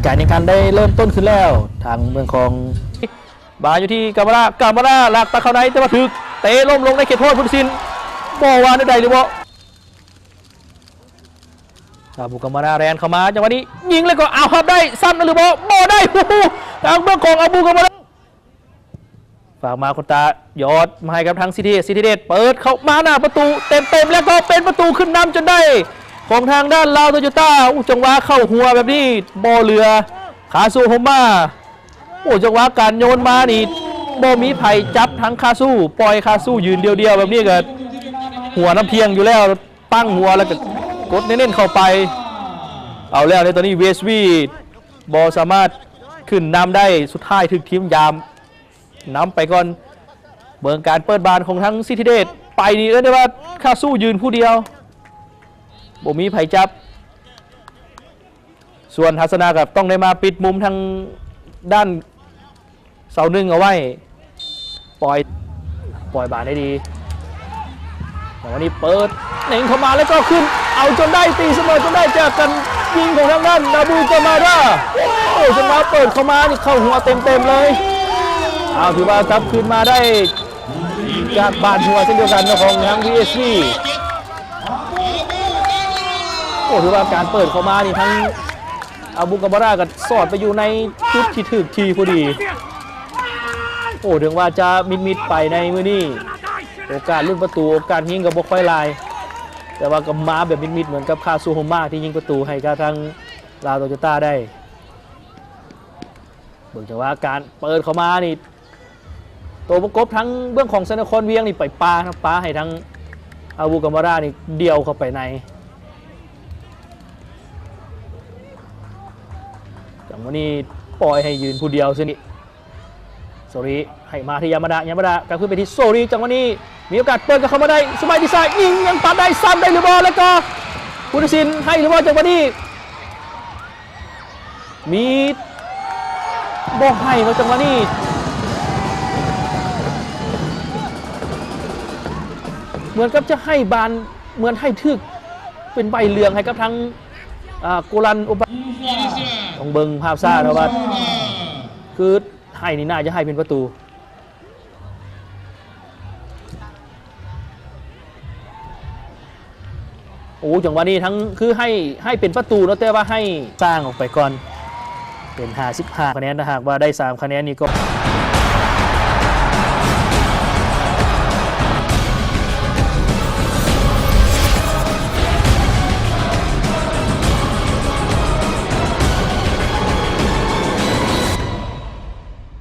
ການແຂ່ງຂັນໄດ້ເລີ່ມຕົ້ນຂຶ້ນແລ້ວ ທາງເມືອງຂອງ ບານຢູ່ທີ່ກາມາລາ ກາມາລາລັກຕັດເຂົ້າໃນ ແຕ່ວ່າຖືກເຕະລົ້ມລົງໃນເຂດໂທດ ຜູ້ຕັດສິນບໍ່ວ່າແນວໃດຫຼືບໍ່? ອາບູກາມາລາແລ່ນເຂົ້າມາ ຈັງຫວະນີ້ຍິງແລ້ວກໍ ເອົາ ຮັບໄດ້ຊ້ຳນະຫຼືບໍ່? ບໍ່ໄດ້ ທາງເບື້ອງຂອງອາບູກາມາລາ ຝາກມາຄົນຕາ ຢອດມາໃຫ້ກັບທາງສິດທິເດດ ສິດທິເດດເປີດເຂົ້າມາໜ້າປະຕູເຕັມໆ ແລ້ວກໍເປັນປະຕູຂຶ້ນນຳຈົນໄດ້ ຂອງທາງດ້ານລາວໂຕໂຍຕ້າ. ໂອ້ ຈັງຫວະເຂົ້າຫົວແບບນີ້ບໍ່ເຫຼືອຄາຊູໂຮມາ. ໂອ້ ຈັງຫວະການໂຍນມານີ້ບໍ່ມີໃຜຈັບທາງຄາຊູ ປ່ອຍຄາຊູຢືນດຽວໆ ແບບນີ້ກໍຫົວນຳພຽງຢູ່ແລ້ວ ຕັ້ງຫົວແລ້ວກໍກົດເນັ້ນໆເຂົ້າໄປ. ເອົາແລ້ວໃນຕອນນີ້ ເວສວີ ບໍ່ສາມາດຂຶ້ນນຳໄດ້ ສຸດທ້າຍຖືກທີມຢາມນຳໄປກ່ອນ. ເບິ່ງການເປີດບານຂອງທາງສິດທິເດດ ໄປນີ້ເອີ້ນໄດ້ວ່າຄາຊູຢືນຜູ້ດຽວ ບໍ່ມີໃຜຈັບ. ສ່ວນທັດສະນະກໍຕ້ອງໄດ້ມາປິດມຸມທາງດ້ານເສົາໜຶ່ງເອົາໄວ້ ປ່ອຍ ປ່ອຍບານໄດ້ດີ. ແລ້ວວັນນີ້ເປີດເໜັງເຂົ້າມາ ແລ້ວກໍຂຶ້ນເອົາຈົນໄດ້ ຕີສະເໝີຈົນໄດ້ຈາກການຍິງຂອງທາງດ້ານອາບູກາມາຣາ. ໂອ້ ຈັງຫວະເປີດເຂົ້າມານີ້ເຂົ້າຫົວເຕັມໆເລີຍ. ເອົາ ຖືວ່າກັບຄືນມາໄດ້ຈາກບານຫົວເຊັ່ນດຽວກັນເນາະ ຂອງທາງ ວີເອສວີ. ໂອ້ ຖືວ່າການເປີດເຂົ້າມານີ້ ທາງອາບູກາມາຣາກໍສອດໄປຢູ່ໃນຈຸດທີ່ຖືກທີ່ພໍດີ. ໂອ້ ເຖິງວ່າຈະມິດໆໄປໃນມື້ນີ້ ໂອກາດລຸ້ນປະຕູ ໂອກາດຍິງກໍບໍ່ຄ່ອຍຫຼາຍ ແຕ່ວ່າກໍມາແບບມິດໆ ເໝືອນກັບຄາຊູໂຮມາທີ່ຍິງປະຕູໃຫ້ກັບທາງລາວໂຕໂຍຕ້າໄດ້. ເບິ່ງຈັງຫວະການເປີດເຂົ້າມານີ້ ໂຕປະກົບທາງເບື້ອງຂອງໄຊນະຄອນວຽງນີ້ໄປປາ ປາໃຫ້ທາງອາບູກາມາຣານີ້ດ່ຽວເຂົ້າໄປໃນ. ຈັງຫວະນີ້ປ່ອຍໃຫ້ຢືນຜູ້ດຽວຊື່ນີ້ ໂຊຣິໃຫ້ມາທີ່ຍາມາດະ ຍາມາດະກັບຄືນໄປທີ່ໂຊຣິ. ຈັງຫວະນີ້ມີໂອກາດເປີດກັບເຂົ້າມາໄດ້ ສະໄໝທີ່ຊ້າຍຍິງຍັງປັດໄດ້ ຊ້ຳໄດ້ຫຼືບໍ່? ແລ້ວກໍຜູ້ຕັດສິນໃຫ້ຫຼືບໍ່? ຈັງຫວະນີ້ ມີ ບໍ່ໃຫ້ເນາະ ຈັງຫວະນີ້ ເໝືອນກັບຈະໃຫ້ບານ ເໝືອນໃຫ້ຖືກເປັນໃບເຫຼືອງໃຫ້ກັບທາງ ອ່າ ໂກລັນໂອບາ ຕ້ອງເບິ່ງພາບຊ້າເນາະວ່າ ຄືໃຫ້ນີ້ໜ້າຈະໃຫ້ເປັນປະຕູ. ໂອ້ ຈັງຫວະນີ້ທັງຄືໃຫ້ ໃຫ້ເປັນປະຕູເນາະ ແຕ່ວ່າໃຫ້ສ້າງອອກໄປກ່ອນ ເປັນຫ້າສິບຫ້າຄະແນນ. ຖ້າຫາກວ່າໄດ້ສາມຄະແນນນີ້ກໍ